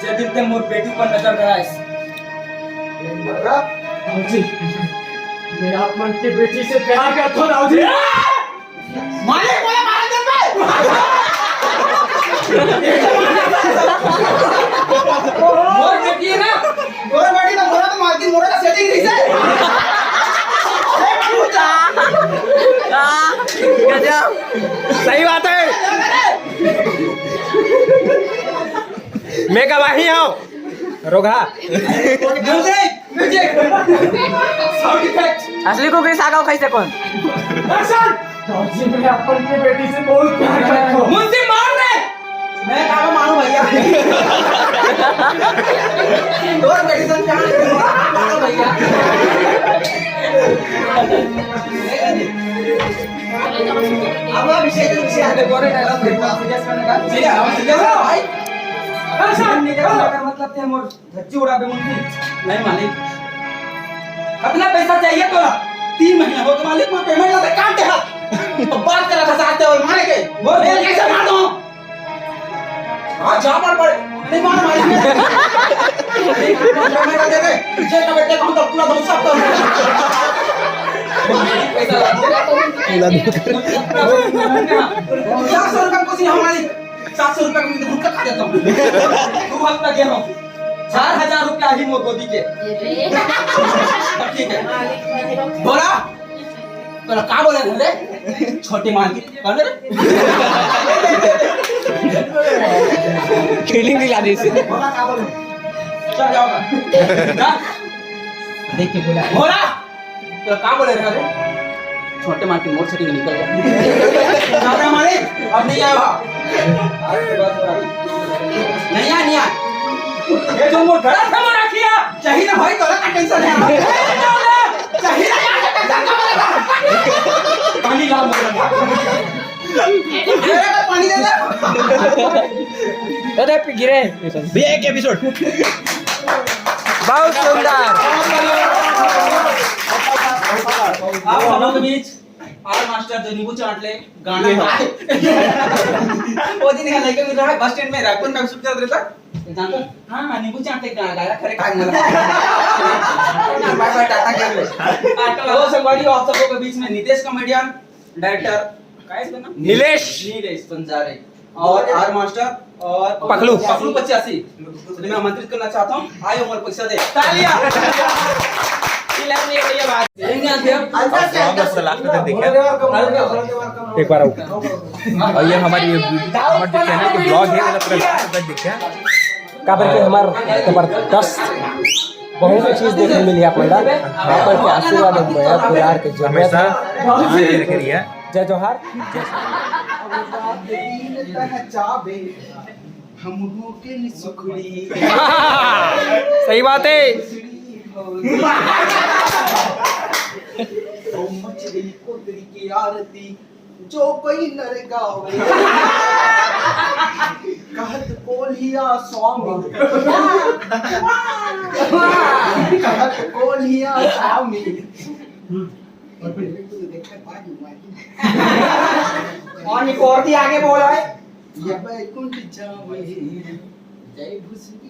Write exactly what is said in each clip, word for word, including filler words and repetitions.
जब ते मोर बेटी पर नजर गड़ाइस। बाबूजी, मैं आप मन के बेटी से प्यार करथों, बाबूजी। मालिक, मोला मार दे बे। मोर बेटी हे ना, मोर बेटी ना, मोला तो मार दी, मोला तो setting नहीं से। ए, बाबू जा। गजब। सही बात है। मैं गवाही हूँ। रोगहा। Music, music। Sound effect। असली कुकरी साग अउ खइसे कोन? Action। बाबूजी, मैं अपन के बेटी से बहुत प्यार करता हूँ। मुंशी मार रे। मैं काला मारू भैया। तोर बेटी से प्यार करता हूँ भैया। अब विषय के पीछे आते बोले ना, serious करने का। Serious, हम serious है भाई। Action। निकल, मतलब ते मोर धज्जी उड़ा दे मुंशी। नहीं मालिक, कितना पैसा चाहिए तोला? तीन महीना हो गया मालिक, मैं payment ला दे, काट दे हाथ। तो बात करा था साथ और मारे के, बोल, बोल, कैसे मार दूं? हाँ, जा मार पड़े। नहीं मार मालिक। Payment ला दे दे। पीछे का बेटे को हम तो पूरा दो सब कर। पैसा ला दे। सात सौ रुपया कुछ नहीं हमारी। सात सौ रुपया का मैं भुट्टा खा जाता हूँ। दो हफ्ता गया हूँ। चार हजार रुपया ही मोर गोदी के। ये तो ये। ठीक है। बोला? तोला का बोले रे? छोटी मालकिन। कौन रे? Feeling दिला दी इसे। बोला का बोले? चल जाओ ना। जा। देख के बोला। बोला? तो का बोले रे? छोटे मार के मोर setting निकल गया। दादा मारे, अब नहीं आया। नहीं आया, नहीं आया। ये जो मोर गला था, मोर रखिया। चाहिए ना भाई, तोरा का tension है। चाहिए ना यार, tension का बोले था। पानी ला, मोर रखिया। मेरे को पानी दे दे। अरे, पी गिरे। भैया, एक episode। बहुत सुंदर। आप सबों के बीच आर मास्टर जो नींबू चाट ले, गाना गाए। वो दिन यहाँ लड़के मिल रहा है, बस स्टैंड में रायपुर में shoot कर देता। जानता? हाँ, हाँ, नींबू चाट ले, गा-, गाया खरे काग मला। बाय बाय, टाटा कर ले। तो संगवारी हो, आप सबों के बीच में नितेश comedian, director, का है इसका नाम? नीलेश। नीलेश बंजारे। और आर मास्टर और पकलू। पकलू पचासी। तो मैं आमंत्रित करना चाहता हूँ, आइए हमारे पैसा दे। तालियां। ये लाइन में ये भैया बात। देंगे आप। आप स्वागत से लास्ट तक देखा। एक बार आओ। और ये हमारी, हमारे जो channel के vlog है, मतलब, पूरा लास्ट तक देखा। काबर के हमार जबरदस्त बहुत चीज देखे मिली आप मन ला। आप मन के आशीर्वाद अउ मया दुलार के जरूरत हमेशा है। बनाए रखे रहिए। जय जोहार। सही बात है। जो कोई नर गावे। कहत कोलिया स्वामी। कहत कोलिया स्वामी। और एक और भी आगे बोला है। या बैकुंठ जावे। जय भूसुरी।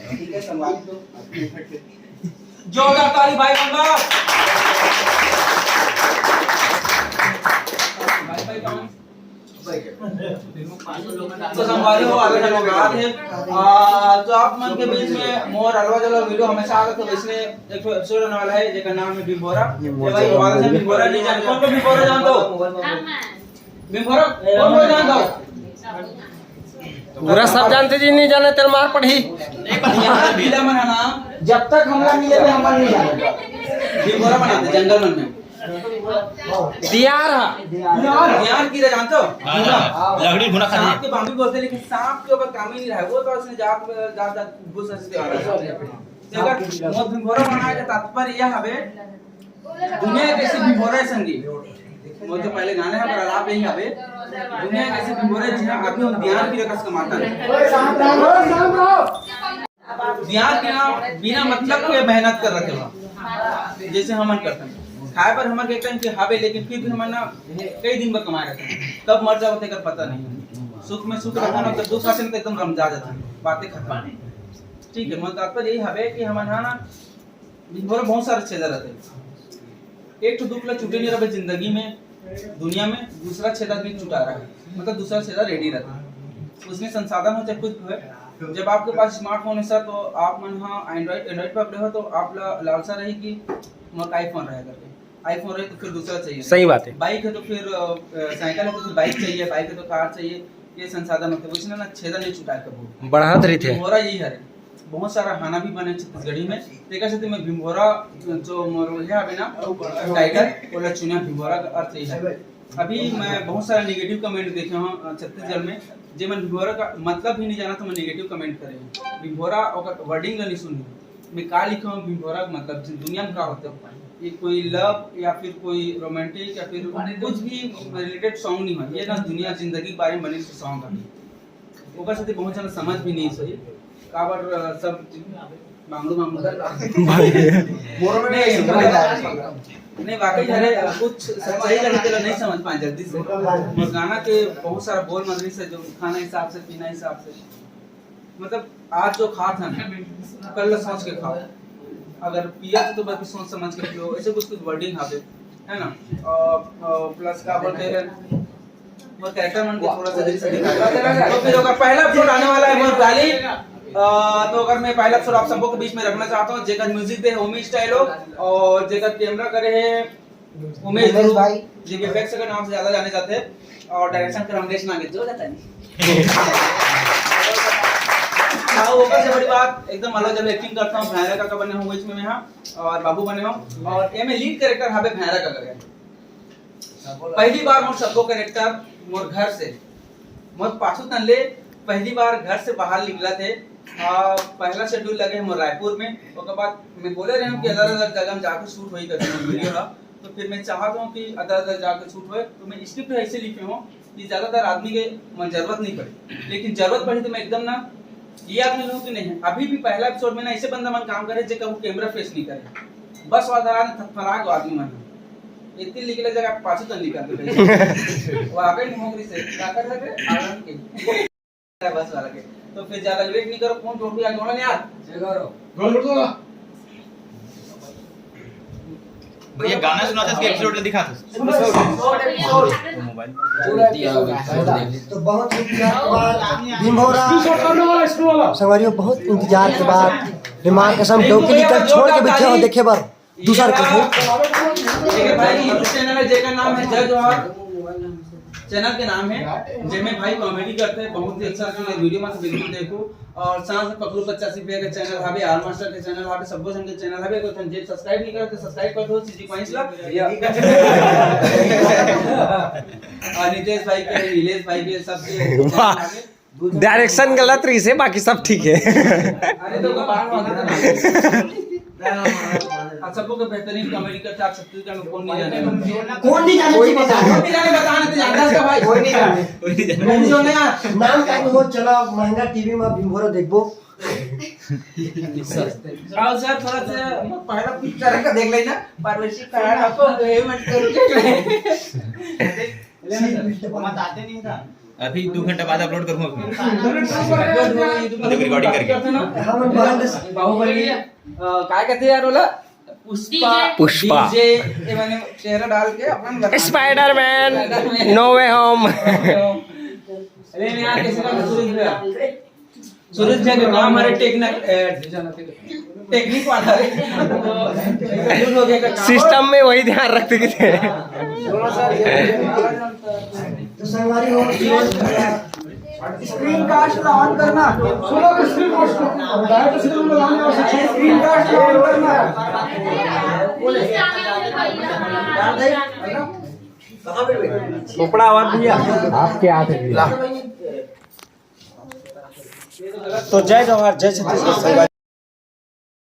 ठीक है, संभाल दो। जोरदार ताली भाई बंदा। भाई, भाई, कौन? तो संगवारी हो, आगे धन्यवाद है। आ, तो आप मन के बीच में मोर अलवा जलवा video हमेशा आगे तो इसमें एक ठो episode होने वाला है, जेकर नाम है भिंभोरा। ये भाई, वाला से भिंभोरा नहीं जाने, कौन को भिंभोरा जानता हो? भिंभोरा, कौन को जानता हो? पूरा सब जानते जी, नहीं जाने तेल मार पड़ी। नहीं, पर यहाँ लीला मन है ना। जब तक हमला मिले, हमला नहीं जाने। भिंभोरा बनाते जंगल मन में। दियार हा। दियार की रे जानते हो? हाँ, हाँ। लकड़ी घुना खा सांप के बाम्बी बोलते, लेकिन सांप के ऊपर काम ही नहीं रहा। वो तो उसने जात में, जात, जात घुस से दिया रहा है। तो अगर मोर भिंभोरा बनाए के तात्पर्य यह हवे, दुनिया के ऐसे भिंभोरा संगी। मोर तो पहले गाने हैं, पर आलाप यही हवे। दुनिया के ऐसे भिंभोरा जिहाँ आदमी उन ध्यान की रकस कमाता है। ध्यान बिना, बिना मतलब के मेहनत कर रखे हो, जैसे हमन करते हैं। खाए बर हमन के कहीं के हवे, लेकिन फिर भी हमन ना कई दिन बर कमाए रहते हैं, कब मर जाओ तेकर पता नहीं। सुख में सुख रखो ना, तो दुख आथे ना, तो एकदम रमजा जाथे, बातें खतम। ठीक है, मोर तात्पर्य यही हवे कि हमन हा ना, भिंभोरा बहुत सारा छेदा रहथे, एक ठो दुख ला छूटे नहीं रहे जिंदगी में, दुनिया में दूसरा छेदा भी छुटा रहा है, मतलब दूसरा छेदा रेडी रहता है, उसमें संसाधन हो चाहे कुछ भी हो। जब आपके पास स्मार्टफोन है सर, तो आप मन हा एंड्रॉइड एंड्रॉइड पकड़े हो, तो आप ला लालसा रही कि मोर आईफोन रहे करके। आईफोन रहे तो फिर दूसरा चाहिए। सही बात है। बाइक है तो फिर अ, अ, साइकिल है तो फिर बाइक चाहिए, बाइक है तो कार चाहिए। ये संसाधन होते हैं, वैसे ना छेदा नहीं छुटा कबो। बढ़त रहिथे। भिंभोरा यही हरे, बहुत सारा हाना भी बने छत्तीसगढ़ी में। तेकर सेती मैं भिंभोरा जो मोर ये हवे ना टाइटल, ओला चुना, भिंभोरा का अर्थ यही है। अभी मैं बहुत सारा नेगेटिव कमेंट देखे हूँ अ, छत्तीसगढ़ में, जे मन भिंभोरा का मतलब भी नहीं जाना तो मैं नेगेटिव कमेंट करे हूँ। भिंभोरा ओकर वर्डिंग ला नहीं सुने। मैं का लिखे हूँ भिंभोरा का मतलब दुनिया में का होते हो, ये कोई लव या फिर कोई रोमांटिक या फिर कुछ भी रिलेटेड सॉन्ग नहीं हो, ये ना दुनिया जिंदगी के बारे में बने सॉन्ग है। ओकर सेती बहुत जना समझ भी नहीं सही, काबर अ, सब मांगलू मांगलू कर। नहीं, मतलब, नहीं, वाकई हरे, कुछ सच्चाई का निकल नहीं समझ पाए जल्दी से। और गाना के बहुत सारा बोल मंदरी से, जो खाना हिसाब से, पीना हिसाब से, मतलब आज जो खात हन, कल ला सोच के खाओ, अगर पिया तो बल्कि सोच समझ के पियो, ऐसे कुछ कुछ वर्डिंग हवे, है ना? और प्लस का बोलते हैं, मोर कैरेक्टर मन के थोड़ा सा जैसे दिखा। तो फिर अगर पहला एपिसोड आने वाला है मोर गाली, अ, तो अगर मैं पहला एपिसोड आप सबको के बीच में रखना चाहता हूँ, जेकर म्यूजिक दे ओमी स्टाइल हो और जेकर कैमरा करे है उमेश उमेश ध्रुव, भाई। जे वीएफएक्स के नाम से ज्यादा जाने जाते हैं, और डायरेक्शन कर अमरीश नागेश जो जाता है। हाँ, ओकर से बड़ी बात, एकदम अलग जगह एक्टिंग करता हूँ, भैरा काका बने हूँ इसमें मैं, हाँ, और बाबू बने हूँ, और ये में लीड कैरेक्टर हवे भैरा काका के। पहली बार मोर सबको कैरेक्टर मोर घर से, मोर पाछू तन ले पहली बार घर से बाहर निकला थे। आ, पहला शेड्यूल लगे मोर रायपुर में, ओकर बाद मैं बोले रहे हूँ कि अलग अलग जगह में जाके शूट होई करके वीडियो ला। तो फिर मैं चाहत हूँ कि अलग अलग जाके शूट होए, तो मैं स्क्रिप्ट ऐसे लिखे हूँ कि ज्यादातर आदमी के मन जरूरत नहीं पड़े, लेकिन जरूरत पड़ी तो मैं एकदम ना ये आदमी लोग की नहीं है। अभी भी पहला एपिसोड में ना ऐसे बंदा मन काम करे जे कबू कैमरा फेस नहीं करे, बस वाला धरा ने थरथरा गो आदमी मन। इतनी निकले जगह पाछू तो निकल के वो आगे नहीं होंगे से क्या कर रहे थे आनंद के बस वाला के। तो फिर ज्यादा लेट नहीं करो, फोन टोट भी आगे होना नहीं यार। जय गौरव। भैया गाना सुनाते इसके एपिसोड दिखाते। मोबाइल। तो बहुत ही इंतजार के बाद भिंभोरा संगवारी हो, बहुत इंतजार के बाद निमार कसम डौकी निकल छोड़ के बैठे हो देखे बर दूसर के हो। भाई YouTube चैनल है जेकर नाम है जय जोहार, चैनल के नाम है, जेमे भाई कॉमेडी करते हैं, बहुत ही अच्छा वीडियो मत बिल्कुल देखो। और सांस पकड़ू पचासी रुपया के चैनल हवे, आर मास्टर के चैनल हवे, सबो जन के चैनल हवे। तो तुम जे सब्सक्राइब नहीं करते सब्सक्राइब कर दो, सीजी पॉइंट्स ला। और नितेश भाई के, नीलेश भाई के, सबके वाह। डायरेक्शन गलत रही से, बाकी सब ठीक है। अरे तो बात माना था ना। आप सबको तो बेहतरीन कॉमेडी करते, आप छत्तीसगढ़ में कौन नहीं जाने? कौन नहीं जाने? कोई नहीं जाने। कौन नहीं जाने? बताना तो जानता है भाई। कोई नहीं जाने। कोई नहीं जाने। जो नया नाम का वो चला महंगा टीवी में भिंभोरा देखबो। आओ सर, थोड़ा सा पहला पिक्चर का देख लेना, पारदर्शी कारण आपको पेमेंट कर देख ले। बताते नहीं था। अभी दो घंटा बाद अपलोड करूंगा उसमें। मतलब रिकॉर्डिंग करके। हम बंद बाहुबली, अ, काय कहते हैं यार बोला? पुष्पा। पुष्पा। डीजे, ये मैंने चेहरा डाल के अपन बता स्पाइडरमैन, स्पाइडरमैन। नो वे होम। अरे यार, कैसे का सूरज भैया? सूरज भैया का काम हरे टेक्निक, ए, टेक्निक वाला है। तो कंफ्यूज हो गया का काम। सिस्टम में वही ध्यान रखते कि थे। तो संगवारी हो, स्क्रीन कास्ट ला ऑन करना। सुनो, स्क्रीन कास्ट को बताया तो सिर्फ लगाने और स्क्रीन कास्ट ला ऑन करना। कहाँ पे बैठे? उपड़ा आवाज भैया। आपके हाथ है भैया। तो जय जोहार, जय छत्तीसगढ़ संगवारी।